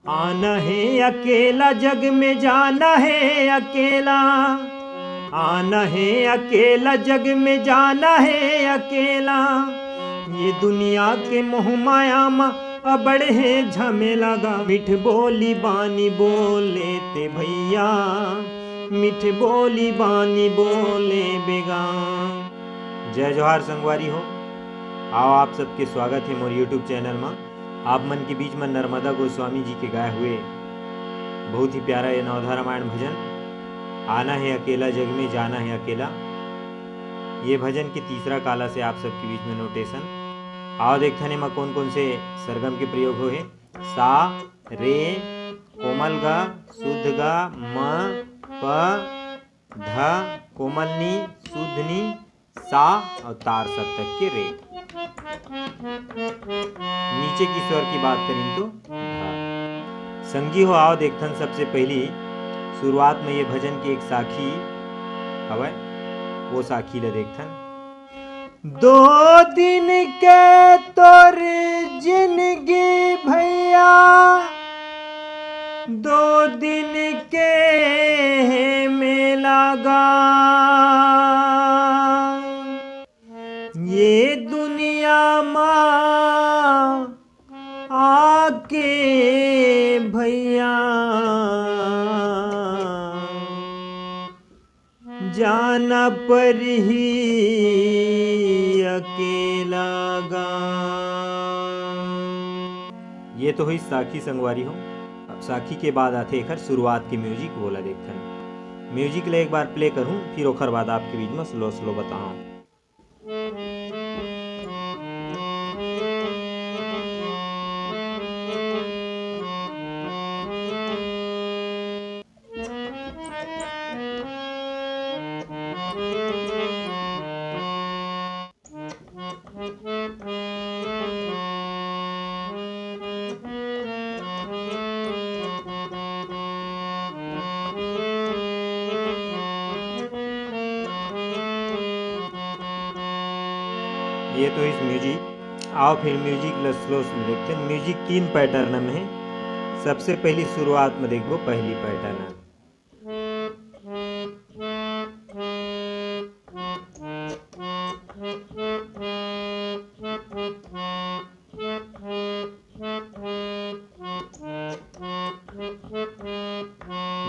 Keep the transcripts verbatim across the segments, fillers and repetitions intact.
आना है अकेला, जग में जाना है अकेला। आना है अकेला, जग में जाना है अकेला। ये दुनिया के मोह माया मा अबड़ हे झमेला गा। मिठ बोली बानी बोले ते भैया, मिठ बोली बानी बोले बेगा। जय जोहार संगवारी हो, आओ आप सबके स्वागत है मोर YouTube चैनल मा। आप मन के बीच में नर्मदा गोस्वामी जी के गाए हुए बहुत ही प्यारा ये नवधा रामायण भजन, आना है अकेला जग में, जाना है अकेला। ये भजन के तीसरा काला से आप सबके बीच में नोटेशन। आओ देखथन एमा कौन कौन से सरगम के प्रयोग होहे। सा, रे, कोमल गा, शुद्ध गा, म, प, ध, कोमल नी, शुद्ध नी, सा और तार सप्तक के रे। नीचे की स्वर की बात करें तो धा। संगी हो, आओ देखथन सबसे पहली शुरुआत में ये भजन के एक साखी हवय, वो साखी ला देखथन। दो दिन के तोर जिंदगी भैया, दो दिन के हे मेला गा। ये दुनिया मा आके भैया, जाना परही अकेला गा। ये तो हुई साखी संगवारी हो। अब साखी के बाद आथे एकर शुरुआत के म्यूजिक, वोला देखथन। म्यूजिक ले एक बार प्ले करूं, फिर ओकर बाद आपके बीच में स्लो स्लो बताऊं। ये तो इस म्यूजिक। आओ फिर म्यूजिक ल स्लो स्लो देखते हैं। म्यूजिक तीन पैटर्न में है। सबसे पहली शुरुआत में देखो, पहली पैटर्न है।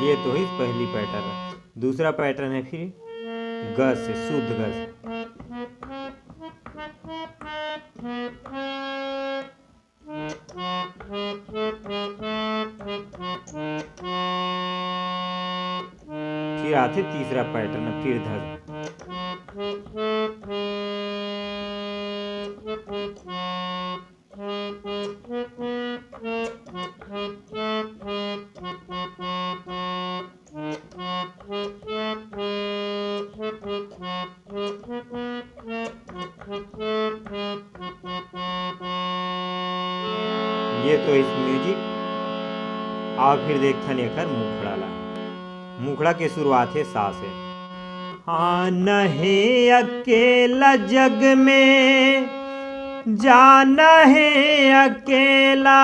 ये तो ही पहली पैटर्न है। दूसरा पैटर्न है फिर ग से, शुद्ध ग से। फिर आथे तीसरा पैटर्न, फिर ध। ये तो इस म्यूजिक। आओ फिर देखथन एकर मुखड़ा ला। मुखड़ा के शुरुआत है सा से। आना है अकेला जग में, जाना है अकेला।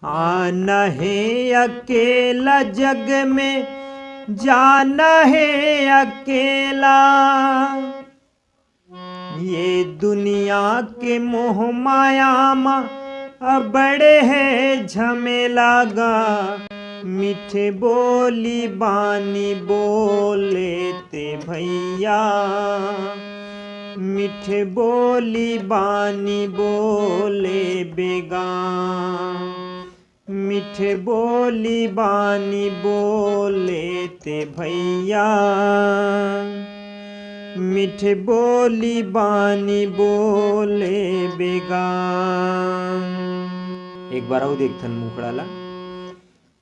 आना है अकेला जग में, जाना है अकेला। ये दुनिया के मोह माया मा अबड़े है झमेला गा। मीठे बोली बानी बोले ते भैया, मीठे बोली बानी बोले बेगा। मीठे बोली बानी बोले ते भैया, मीठे बोली बानी बोले बेगा। एक बार अउ देखथन मुखड़ा ला।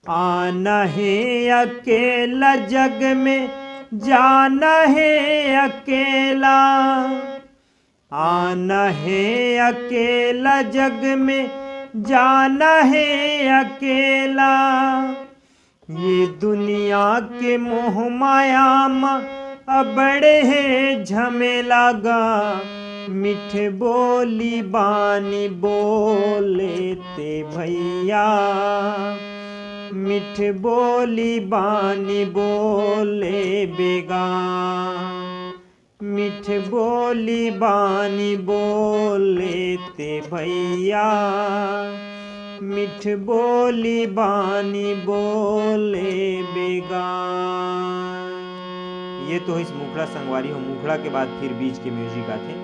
आना है अकेला जग में, जाना है अकेला। आना है अकेला जग में, जाना है अकेला। ये दुनिया के मोह माया मा अबड़े है झमेला गा। मिठ बोली बानी बोले ते भैया, मिठ बोली बानी बोले बेगा, मिठ बोली बानी बोले ते भैया, मिठ बोली बानी बोले बेगा। ये तो होइस मुखड़ा संगवारी हो। मुखड़ा के बाद फिर बीच के म्यूजिक आथे।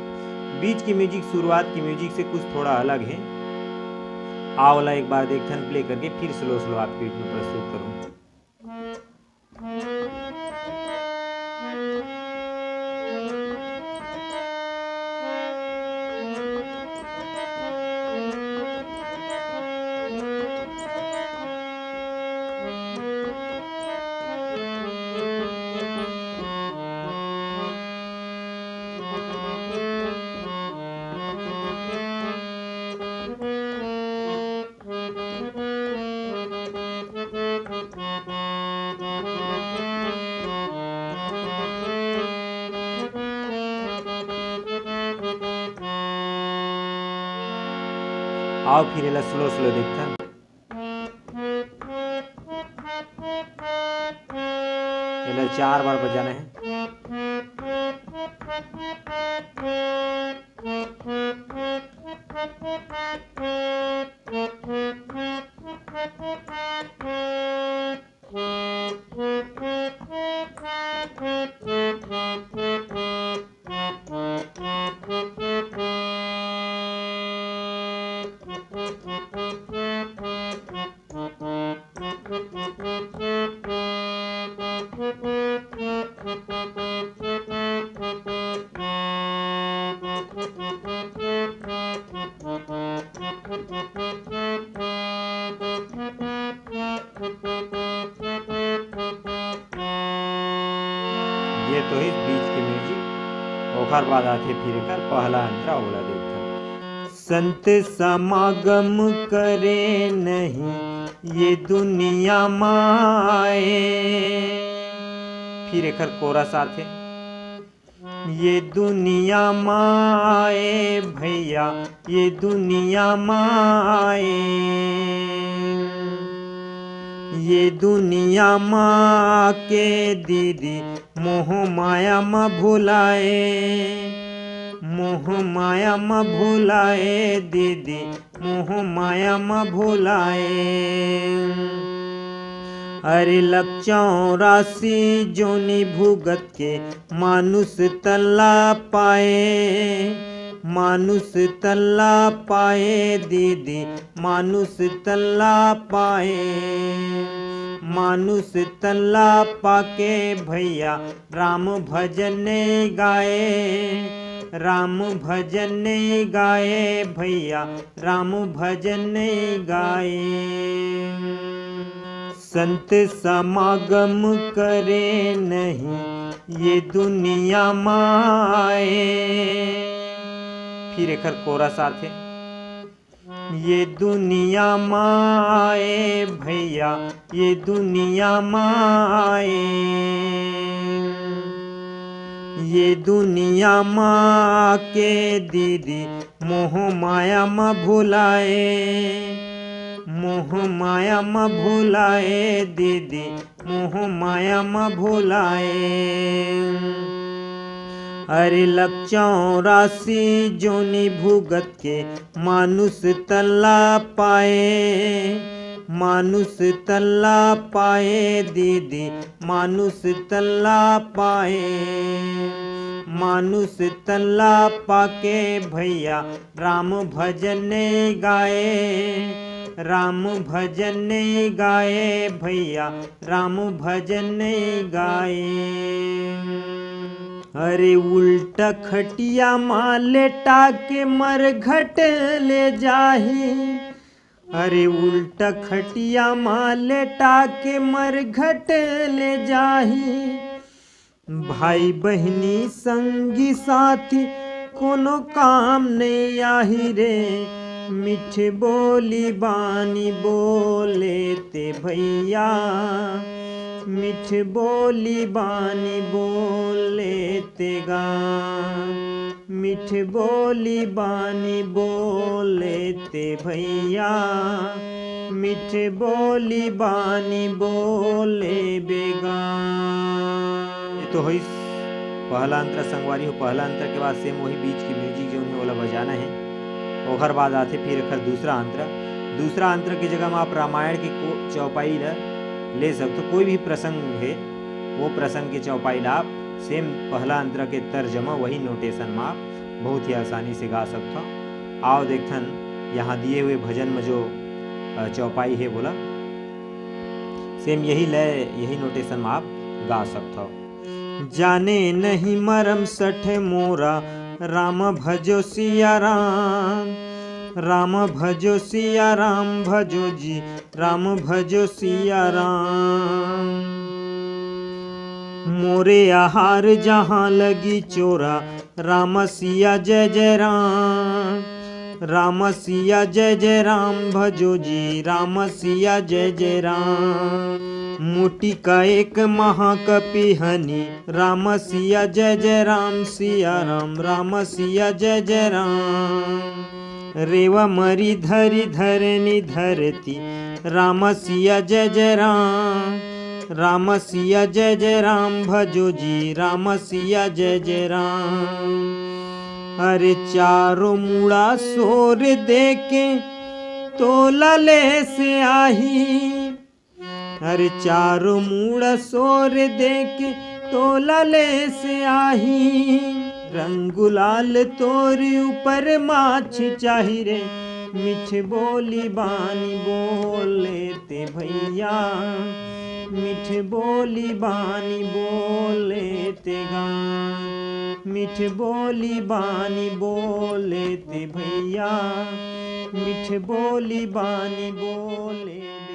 बीच के म्यूजिक शुरुआत के म्यूजिक से कुछ थोड़ा अलग है। आ वाला एक बार देखथन, प्ले करके फिर स्लो स्लो आपके बीच में प्रस्तुत करूँ। आओ फिर एला स्लो स्लो देखथन। एला चार बार बजाना है। ये तो इस बीच के म्यूजिक, ओखर बाद आथे फिर एकर पहला अंतरा, ओला देखथन। संत समागम करे नहीं ये दुनिया माए। फिर एकर कोरस आथे। ये दुनिया माए भैया, ये दुनिया माए, ये दुनिया मा के दीदी, मोह माया म भुलाए, मोह माया म भुलाए दीदी, मोह माया म भुलाए। अरे लख चौरासी जोनी भुगत के मानुष तन ला पाए, मानुष तन ला पाए दीदी, मानुष तन ला पाए, मानुष तन ला पाके भैया राम भजन नहीं गाए, राम भजन नहीं गाए भैया, राम भजन नहीं गाए। संत समागम करे नहीं ये दुनिया माए। फिर एकर कोरस आथे। ये दुनिया माए भैया, ये दुनिया माए, ये दुनिया मा के दीदी, मोह माया म भुलाए, मोह माया म भुलाए दीदी, मोह माया म भुलाए। अरे लख चौरासी जोनी भुगत के मानुष तन ला पाए, मानुष तन ला पाए दीदी, मानुष तन ला पाए, मानुष तन ला पाके भैया राम भजन नहीं गाए, राम भजन नहीं गाए भैया, राम भजन नहीं गाए। अरे उल्टा खटिया मा लेटा के मरघट ले जाही, अरे उल्टा खटिया मा लेटा के मरघट ले जाही। भाई बहिनी संगी साथी कोनो काम नहीं आही रे, मिठ बोली बानी बोले ते भैया, मिठ बोली बानी बोले ते गा, मिठ बोली बानी बोले ते भैया, मिठ बोली बानी बोले बेगा। ये तो होइस पहला अंतरा संगवारी हो। पहला अंतरा के बाद सेम वही बीच की म्यूजिक जोन हे, ओला बजाना हे। ओकर बाद आथे फिर एखर दूसरा अंतरा। दूसरा अंतरा के जगह म आप रामायण के को-, चौपाई ल ले सकथो। कोई भी प्रसंग हे, वो प्रसंग के चौपाई ल आप सेम पहला अंतरा के तर्ज म, वही नोटेशन म आप बहुत ही आसानी से गा सकथो। आओ देखथन, यहाँ दिए हुए भजन म जो, अ, चौपाई हे, बोला सेम यही लय, यही नोटेशन म आप गा सकथो। जाने नहीं मरम सठ मोरा, राम भजो सिया राम, राम भजो सिया राम, भजो जी राम भजो सिया राम। मोरे आहार जहाँ लगी चोरा, राम सिया जय जय राम, राम सिया जय जय राम, भजो जी राम सिया जय जय राम। मुटिका एक महाकपि हनी, राम सिया जय जय राम, सिया राम, राम सिया जय जय राम। रेवा मरी धरी धरनी धरती, राम सिया जय जय राम, राम सिया जय जय राम, भजो जी राम सिया जय जय राम। अरे चारों मुड़ा सोर देके तोला ले से आही, अरे चारों मुड़ा सोर देके तोला ले से आही। रंग गुलाल तोर ऊपर माछ चाही रे, मिठ बोली बानी बोले ते भैया, मिठ बोली बानी बोले ते गा, मिठ बोली बानी बोले ते भैया, मिठ बोली बानी बोले